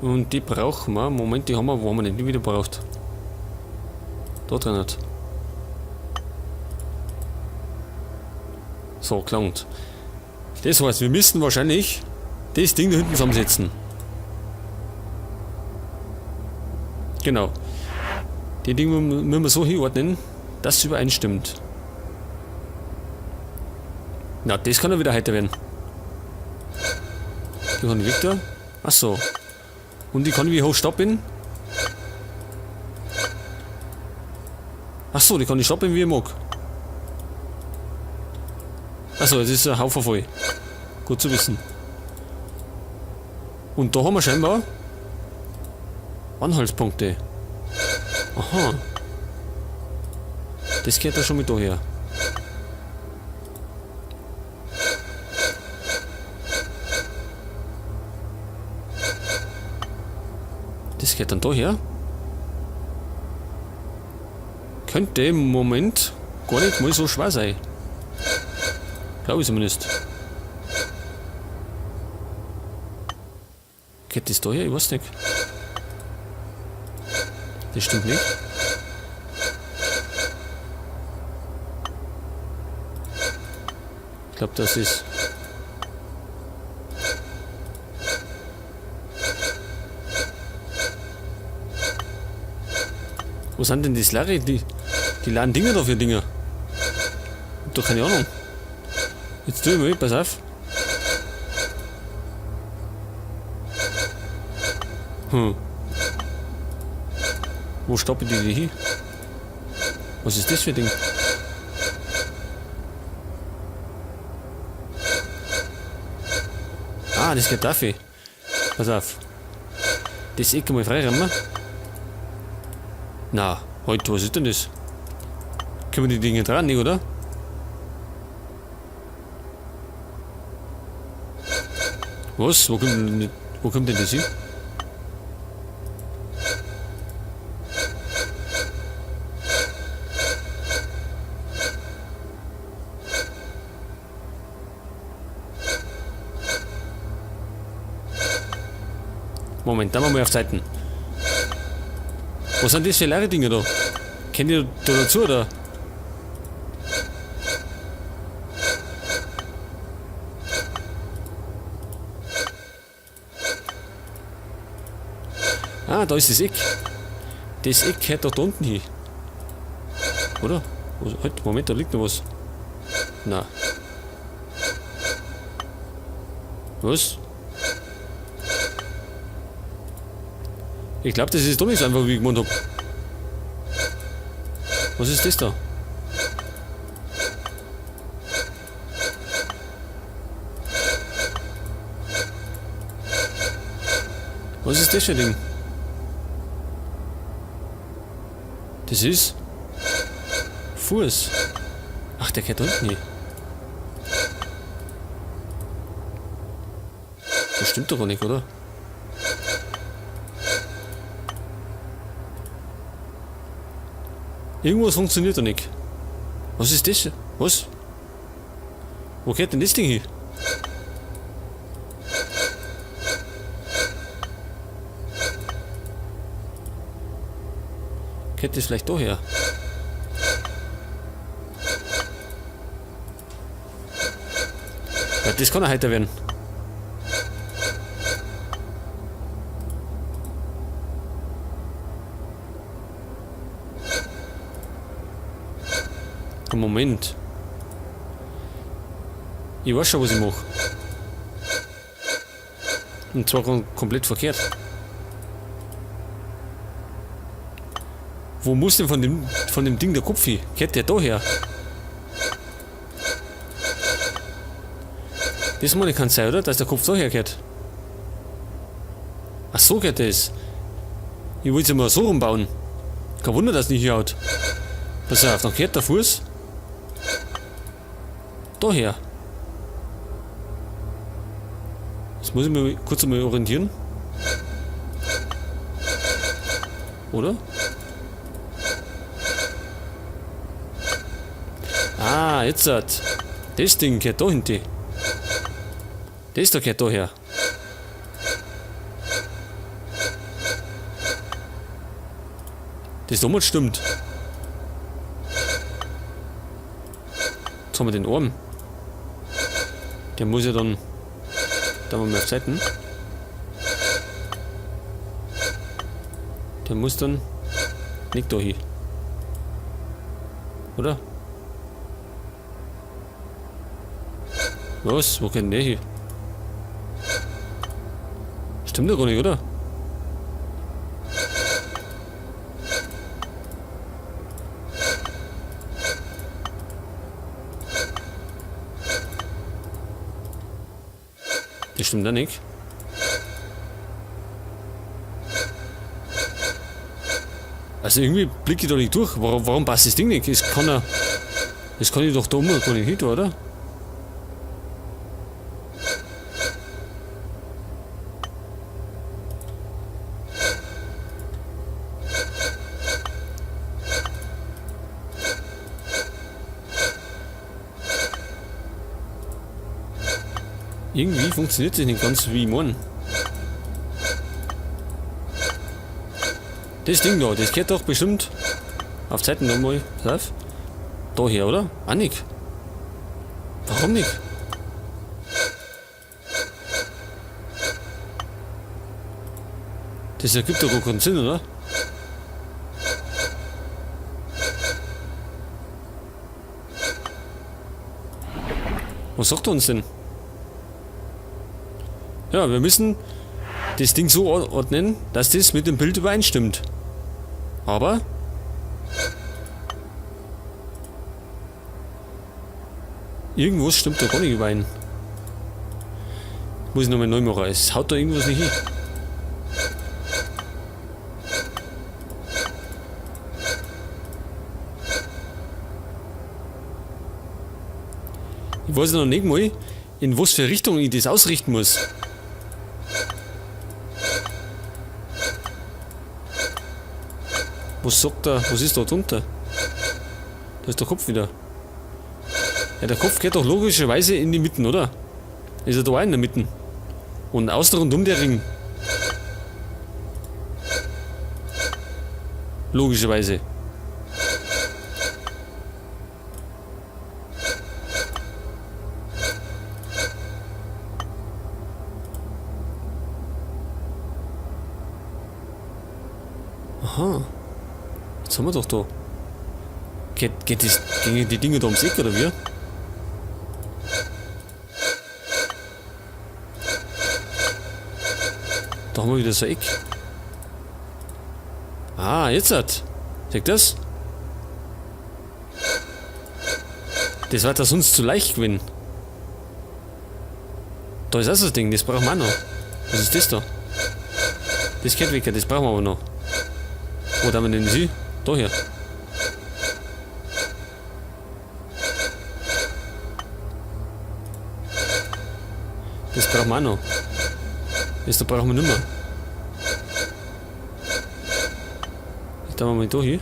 Und die brauchen wir. Moment, die haben wir, wo haben wir denn die wieder braucht? Da drin nicht. So, klangt. Das heißt, wir müssen wahrscheinlich das Ding da hinten zusammensetzen. Genau. Die Dinge müssen wir so hinordnen, dass es übereinstimmt. Na, das kann ja wieder heiter werden. Die kann ich weg da. Achso. Und die kann ich wie hoch stapeln? Achso, die kann ich stapeln, wie ich mag. Achso, das ist ein Haufen voll. Gut zu wissen. Und da haben wir scheinbar Anhaltspunkte. Aha. Das gehört da schon mit daher. Das geht dann daher. Könnte im Moment gar nicht mal so schwer sein. Glaube ich zumindest. Geht das daher? Ich weiß nicht. Das stimmt nicht. Ich glaube, das ist... Wo sind denn die Slurry? Die laden Dinger da für Dinger? Ich hab doch keine Ahnung. Jetzt tu ich mal, pass auf. Wo stoppe ich die hin? Was ist das für ein Ding? Ah, das geht dafür. Pass auf. Das Eck mal freiräumen. Na, heute, was ist denn das? Können wir die Dinge dran, nicht, oder? Was? Wo kommt denn das hin? Moment, da machen wir auf Zeiten. Was sind das für leere Dinger da? Kennt ihr da dazu, oder? Ah, da ist das Eck. Das Eck gehört doch da unten hin. Oder? Halt, Moment, da liegt noch was. Na. Was? Ich glaub, das ist doch nicht so einfach, wie ich gemeint hab. Was ist das da? Was ist das für ein Ding? Das ist Fuß. Ach, der geht unten hin. Das stimmt doch gar nicht, oder? Irgendwas funktioniert da nicht. Was ist das? Was? Wo geht denn das Ding hin? Geht das vielleicht da her? Ja, das kann auch heiter werden. Moment. Ich weiß schon, was ich mach. Und zwar komplett verkehrt. Wo muss denn von dem Ding der Kopf hin? Geht der da her? Das meine ich kann sein, oder? Dass der Kopf da hergeht. Ach so geht das. Ich wollte es immer so rumbauen. Kein Wunder, dass es nicht hier haut. Pass auf, dann geht der Fuß daher. Jetzt muss ich mich kurz einmal orientieren. Oder? Ah, jetzt hat. Das Ding geht da hinten. Das da geht da her. Das damals stimmt. Jetzt haben wir den Arm. Der muss ja dann... Da haben wir auf Seiten. Der muss dann... Nicht da hin. Oder? Was? Wo geht denn der hin? Stimmt doch gar nicht, oder? Das stimmt auch nicht. Also irgendwie blicke ich da nicht durch. Warum passt das Ding nicht? Das kann ja, das kann ich doch da oben gar nicht hin, oder? Irgendwie funktioniert das nicht ganz wie ich mein. Das Ding da, das geht doch bestimmt auf Zeiten nochmal. Pass auf. Da her, oder? Auch nicht. Warum nicht? Das ergibt doch gar keinen Sinn, oder? Was sagt er uns denn? Ja, wir müssen das Ding so ordnen, dass das mit dem Bild übereinstimmt. Aber irgendwas stimmt da gar nicht überein. Muss ich nochmal neu machen. Es haut da irgendwas nicht hin. Ich weiß noch nicht mal, in was für Richtung ich das ausrichten muss. Was sagt er? Was ist da drunter? Da ist der Kopf wieder. Ja, der Kopf geht doch logischerweise in die Mitten, oder? Ist er da auch in der Mitte? Und außen rundum der Ring. Logischerweise. Aha. Jetzt haben wir doch da. Gehen die Dinge da ums Eck oder wie? Da haben wir wieder so ein Eck. Ah, jetzt hat. Seht das? Das war da sonst zu leicht gewesen. Da ist auch so ein Ding, das brauchen wir auch noch. Was ist das da? Das geht weg, das brauchen wir aber noch. Wo haben wir denn sie? Da her. Das brauchen wir auch noch. Das da brauchen wir nicht mehr. Jetzt haben wir mal da hier.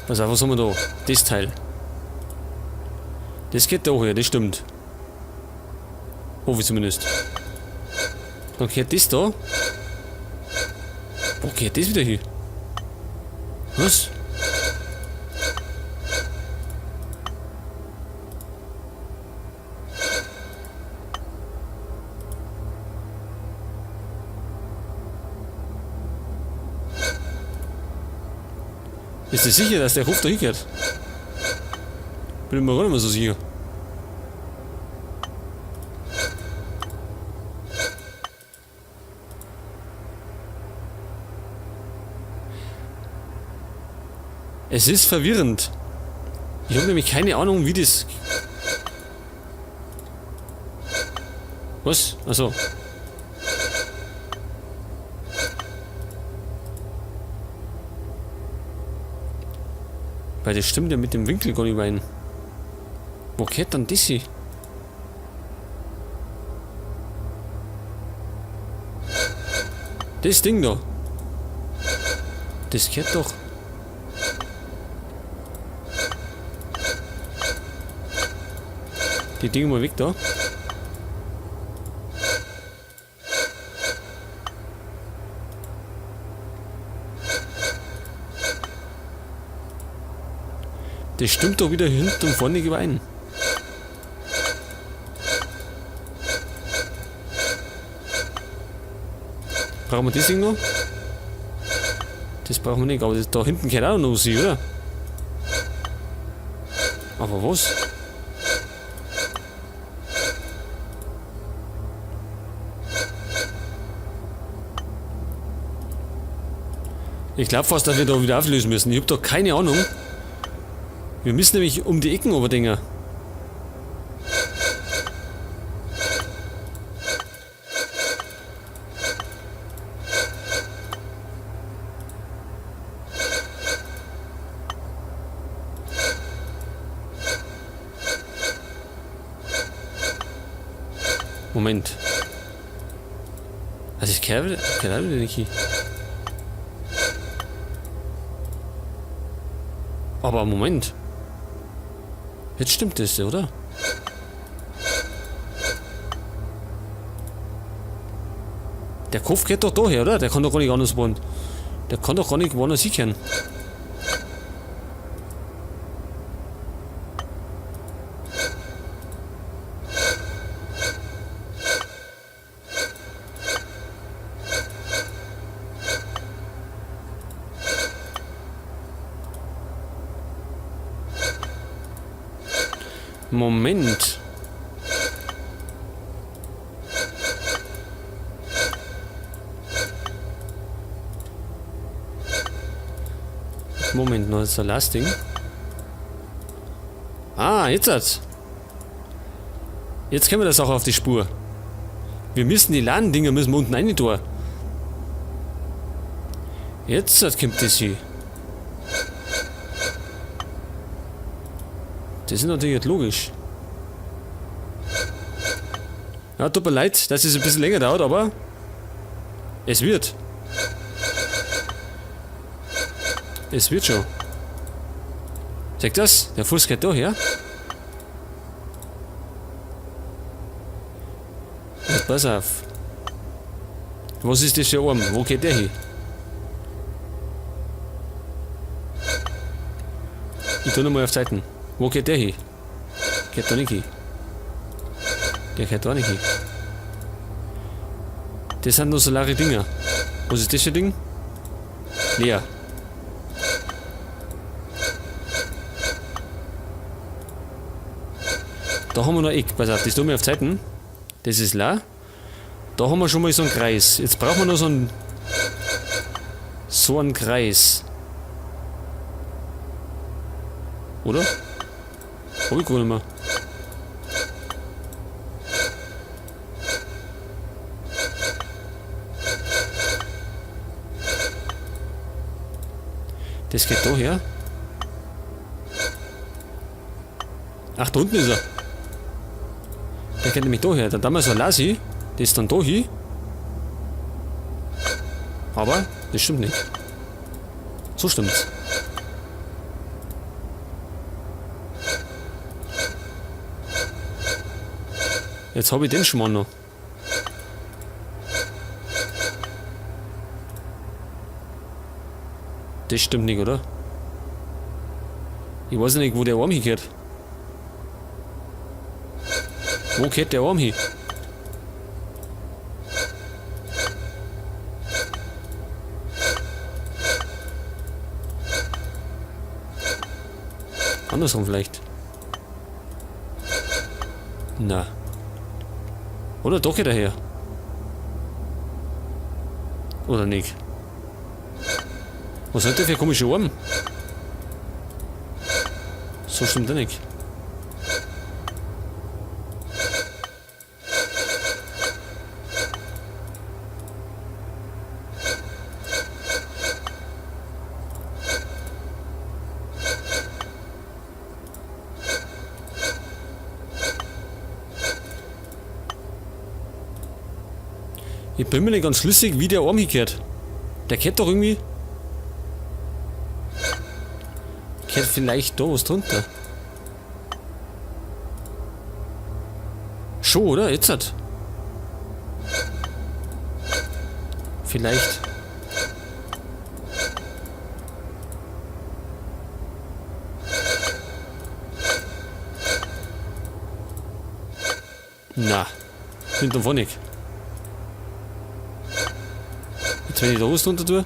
Pass auf, was haben wir da? Das Teil. Das geht da her, das stimmt. Hoffe ich zumindest. Dann gehört das da. Wo geht das wieder hin? Was? Bist du sicher, dass der Hof da hingehört? Bin ich mir gar nicht mehr so sicher. Es ist verwirrend. Ich hab nämlich keine Ahnung, wie das... Was? Achso. Weil das stimmt ja mit dem Winkel gar nicht rein. Wo gehört dann das hin? Das Ding da. Das gehört doch. Die Dinge mal weg da. Das stimmt doch wieder hinten und vorne überein. Brauchen wir das Ding noch? Das brauchen wir nicht, aber das da hinten geht auch noch was, oder? Aber was? Ich glaub fast, dass wir da wieder auflösen müssen. Ich hab da keine Ahnung. Wir müssen nämlich um die Ecken oberdinger. Moment. Also ich kenne wieder nicht hin. Aber Moment. Jetzt stimmt das, oder? Der Kopf geht doch da her, oder? Der kann doch gar nicht anders bauen. Der kann doch gar nicht woanders hinkehren. Moment. Moment, noch ist der Lasting. Ah, jetzt hat's. Jetzt können wir das auch auf die Spur. Wir müssen die Ladendinger müssen wir unten rein tun. Jetzt kommt das hier. Das ist natürlich jetzt logisch. Ja, tut mir leid, dass es ein bisschen länger dauert, aber es wird. Es wird schon. Zeigt das? Der Fuß geht da her. Jetzt pass auf. Was ist das für ein Arm? Wo geht der hin? Ich tu nochmal auf Seiten. Wo geht der hin? Geht da nicht hin. Der geht da nicht hin. Das sind nur so leere Dinger. Was ist das für ein Ding? Leer. Da haben wir noch ein Eck. Pass auf, das tun wir auf Zeiten. Das ist leer. Da haben wir schon mal so einen Kreis. Jetzt brauchen wir noch so einen Kreis. Oder? Hab ich gar nicht mehr. Das geht da her. Ach, da unten ist er. Der geht nämlich da her. Dann haben wir so ein Lasi. Das ist dann da hin. Aber das stimmt nicht. So stimmt's. Jetzt hab ich den Schmarrn noch. Das stimmt nicht, oder? Ich weiß nicht, wo der Arm hingehört. Wo geht der Arm hin? Andersrum vielleicht. Na. Oder doch geht er her. Oder nicht? Was hat der für komische Arme? So stimmt der nicht. Ich bin mir nicht ganz schlüssig, wie der Arm hingehört. Der geht doch irgendwie. Gehört vielleicht da was drunter. Schon, oder? Jetzt hat. Vielleicht. Na, hinten vorne nicht. Jetzt wenn ich da was drunter tue,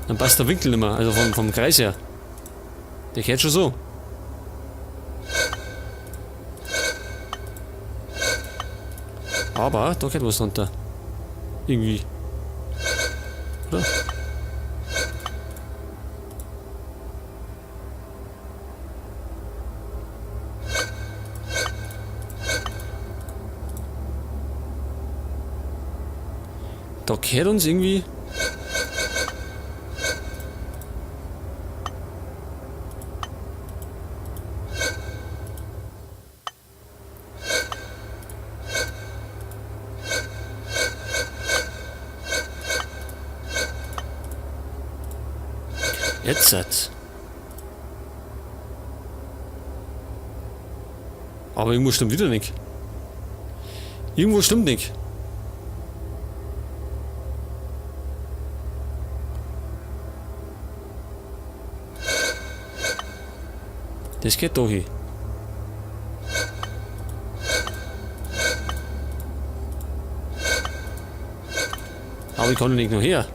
dann passt der Winkel nicht mehr, also vom Kreis her. Der geht schon so. Aber da geht was drunter. Irgendwie. Oder? Da gehört uns irgendwie... Jetzt hat's. Aber irgendwo stimmt wieder nicht. Irgendwo stimmt nicht. Das geht doch hin. Aber ich kann doch nicht noch her.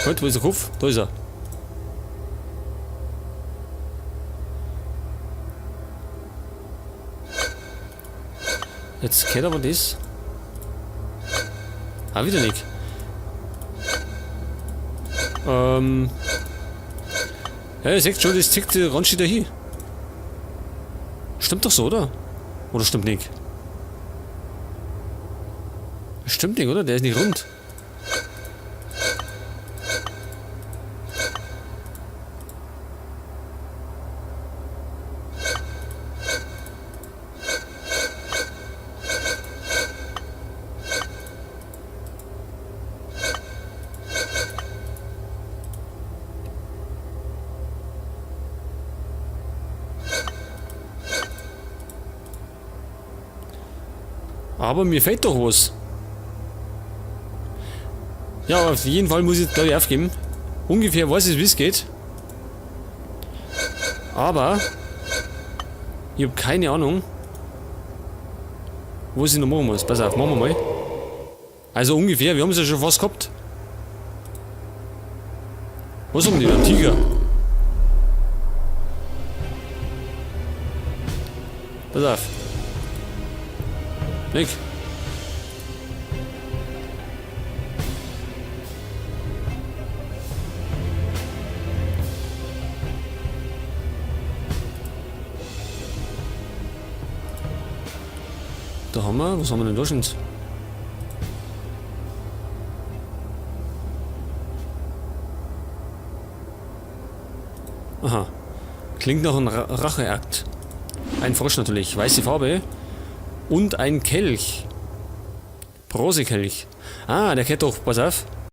Halt, wo ist der Kopf? Da ist er. Jetzt geht aber das. Ah, wieder nicht. Ja, ihr seht schon, das zieht die Ranchi da hin. Stimmt doch so, oder? Oder stimmt nicht? Stimmt nicht, oder? Der ist nicht rund. Aber mir fehlt doch was. Ja, auf jeden Fall muss ich, glaub ich, aufgeben. Ungefähr weiß ich, wie es geht. Aber ich hab keine Ahnung, was ich noch machen muss. Pass auf, machen wir mal. Also ungefähr, wir haben es ja schon fast gehabt. Was haben die da? Tiger. Pass auf. Nick. Da haben wir, was haben wir denn da schon? Aha. Klingt nach einem Racheakt. Ein Frosch natürlich. Weiße Farbe. Und ein Kelch. Bronzekelch. Ah, der kennt doch, pass auf.